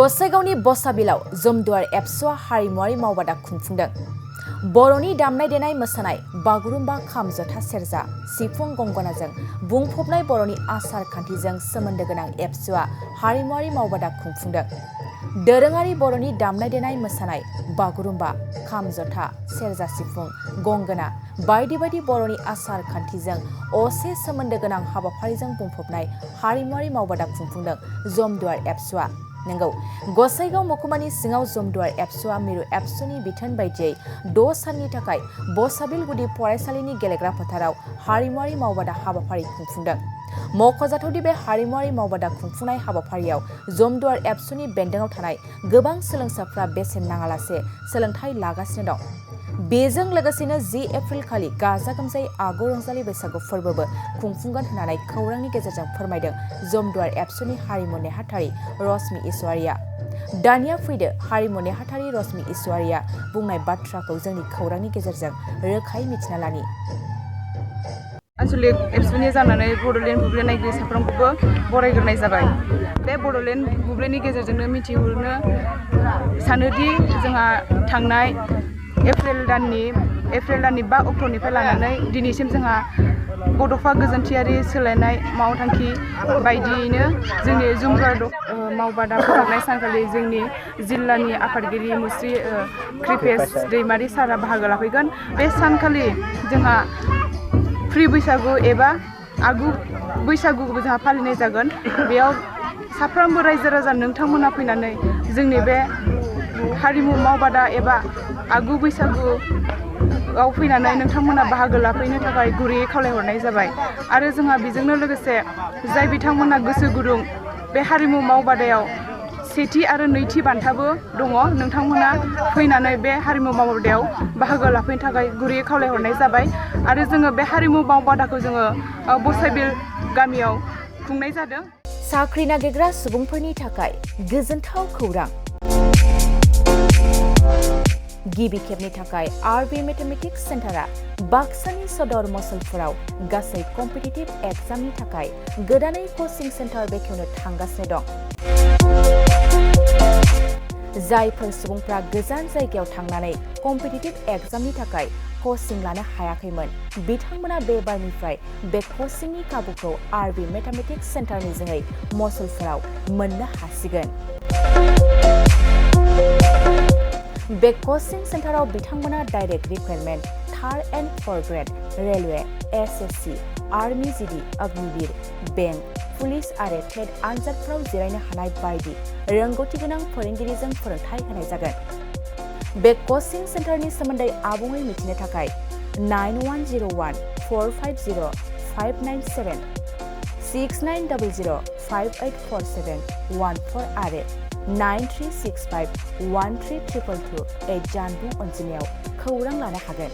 गसाइगावनि बसाबिलाव जमदुवार एबसुआ हारिमुआरि मावबादा खुंफुंदों। बर'नि दामनाय देनाय मोसानाय बागुरुम्बा खाम जथा सेरजा सिफुं गंगनाजों बुंफबनाय बर'नि आसार खान्थिजों सोमोन्दो गोनां एबसुआ हारिमुआरि मावबादा खुंफुंदों। दोरोङारि बर'नि दामनाय देनाय मोसानाय बागुरुम्बा खाम जथा सेरजा सिफुं गंगना बायदि बायदि बर'नि आसार खान्थिजों असे सोमोन्दो गोनां हाबाफारिजों बुंफबनाय हारिमुआरि मावबादा खुंफुंदों जमदुवार एबसुआ। नंगौ, गसाइगाव महकुमानि सिङाव जमदुवार एबसुआ मिरु एबसुनि बिथोन बायदियै 6 साननि थाखाय बसाबिल गुदि फरायसालिनि गेलेग्रा फोथाराव हारिमुआरि मावबादा हाबाफारि खुंफुंदों। मख'जाथावदि बे हारिमुआरि मावबादा खुंफुंनाय हाबाफारियाव जमदुवार एबसुनि बेन्दोङाव थानाय गोबां सोलोंसाफ्रा बेसेन नाङालासे सोलोंथाइ लागासिनो दं। बेजों लोगोसेनो 10 एप्रिल खालि गाजा गोमजायै आगु रंजालि बैसागु फोरबोबो खुंफुंगोन होननानै खौरांनि गेजेरजों फोरमायदों जमदुवार एबसुनि हारिमु नेहाथारि रश्मि इसवारिया। दानिया फैदो हारिमु नेहाथारि रश्मि इसवारिया बुंनाय बाथ्राखौ जोंनि खौरांनि गेजेरजों रोखायै मिथिना लानि। आनसलिक एबसुनि जानानै बड'लेण्ड बुब्लि नायगिरि साफ्रोमखौबो बरायग्रोनाय जाबाय। बे बड'लेण्ड बुब्लिनि गेजेरजोंनो मिथिहरनो सानोदि जोंहा थांनाय एप्रिल दाननि 5 अक्ट'निफ्राय लानानै दिनैसिम जोंहा बड'फा गोजोनथियारि सोलायनाय मावथांखि बायदियैनो जोंनि जमदुवार मावबादा फोजोबनाय सानखालि जोंनि जिल्लानि आफादगिरि मुस्रि कृपेश दैमारि सारा बाहागो लाफैगोन। बे सानखालि जोंहा फ्रि बैसागु एबा आगु बैसागुखौबो जोंहा फालिनाय जागोन। बेयाव साफ्रोमबो रायजो राजा नोंथांमोना फैनानै जोंनि बे हारिमु मावबादा एबा आगु बैसागुआव फैनानै नोंथांमोना बाहागो लाफैनो थाखाय गुरैयै खावलायहरनाय जाबाय। आरो जोंहा बेजोंनो लोगोसे जाय बिथांमोना गोसो गुदुं बे हारिमु मावबादायाव सेथि आरो नैथि बान्थाबो दङ। नोंथांमोना फैनानै बे हारिमु मावबादायाव बाहागो लाफैनो थाखाय गुरैयै खावलायहरनाय जाबाय। आरो जोङो बे हारिमु मावबादाखौ जोङो बसाबिल गामियाव खुंनाय जादों। साख्रि नागिरग्रा सुबुंफोरनि थाखाय गोजोनथाव खौरां। गिबि खेबनि थाखाय आरबि मेथमेटिक्स सेन्टारा बाक्सानि सदर मसलपुराव गासै कम्पिटिटिभ एग्जामनि थाखाय गोदानै कचिं सेन्टार बेखेवनो थांगासिनो दं। जायफोर सुबुंफ्रा गोजान जायगायाव थांनानै कम्पिटिटिभ एग्जामनि थाखाय कचिं लानो हायाखैमोन, बिथांमोना बे बारनिफ्राय बे कचिंनि खाबुखौ आरबि मेथमेटिक्स सेन्टारनि जोहै मसलपुराव मोननो हासिगोन। बे कचिं सेन्टाराव बिथांमोना direct recruitment, 3rd and 4th grade, railway, SSC, army GD, Agniveer, bank, police आरो टेट आनजादफोराव जिरायनो हानाय बायदि रोंगौथि गोनां फोरोंगिरिजों फोरोंथाय होनाय जागोन। बे कचिं सेन्टारनि सोमोन्दै आबुङै मिथिनो थाखाय 9101450597 6900584714 आरो 9365132228 जानबुं अनजिमायाव खौरां लानो हागोन।